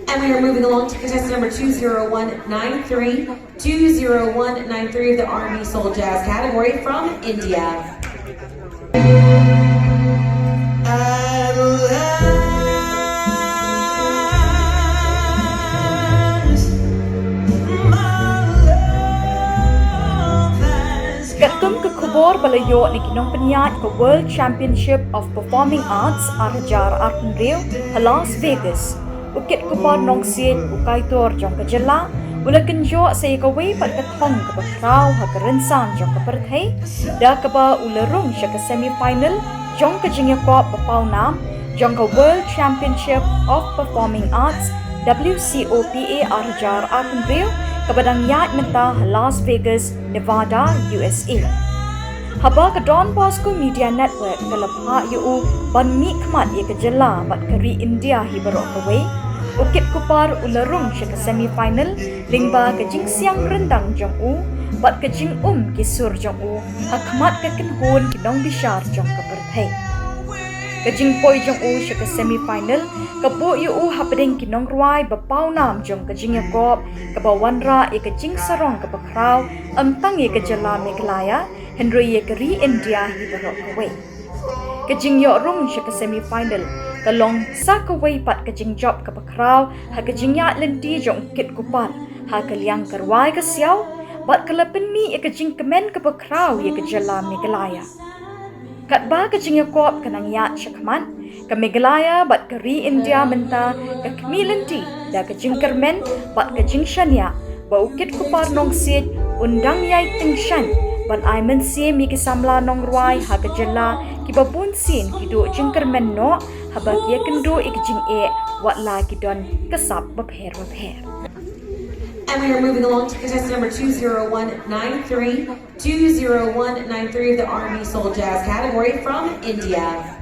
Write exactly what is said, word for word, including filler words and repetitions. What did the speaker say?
And we are moving along to contestant number two zero one nine three, two zero one nine three of the Army Soul Jazz category from India. Katkum ka khubor ba la ïoh na ki nongpynïaid ka World Championship of Performing Arts ar hajar arphew hynriew ha Las Vegas, u Kit Kupar Nongsiej, u kaitor jong ka jylla, u la kynjoh sa ïa kawei pat ka thong kaba khraw ha ka rynsan jong ka pyrthei, da kaba u la rung sha ka semi-final jong ka jingïakop ba pawnam jong ka World Championship of Performing Arts, W C O P A, ar hajar arphew hynriew, kaba dang ïaid mynta ha Las Vegas, Nevada, U S A. Haba ka Don Bosco Media Network ka la phah ïa u ban mihkhmat ïa ka jylla bad ka ri India hi baroh kawei, u Kit Kupar u la rung sha ka semi-final lyngba ka jingsiang ryndang jong u bad ka jingum ki sur jong u ha khmat ka kynhun ki nongbishar jong ka pyrthei. Ka jingpoi jong u sha ka semi-final ka buh ïa u hapdeng ki nongrwai ba pawnam jong ka jingïakop, kaba wanrah ïa ka jingsarong kaba khraw, ym tang ïa ka jylla Meghalaya, hynrei ïa ka ri India hi baroh kawei. Ka jingïoh rung sha ka semi-final ka long sa kawei pat ka jingjop kaba khraw ha ka jingïaid lynti jong u Kit Kupar ha ka liang ka rwai ka siaw, bad ka la pynmih ïa ka jingkmen kaba khraw ïa ka jylla Meghalaya. Katba ka jingïakop ka nang ïaid shakhmat, ka Meghalaya bad ka ri India mynta ka khmih lynti da ka jingkyrmen bad ka jingshaniah ba u Kit Kupar Nongsiej un dang ïai tyngshaiñ ban ai mynsiem ïa ki samla nongrwai ha ka jylla, kiba bunsien ki duh jingkyrmen noh haba ki ïakynduh ïa ka jingeh, wat la ki don ka sap bapher bapher. And we are moving along to contestant number two zero one nine three, two zero one nine three of the Army Soul Jazz category from India.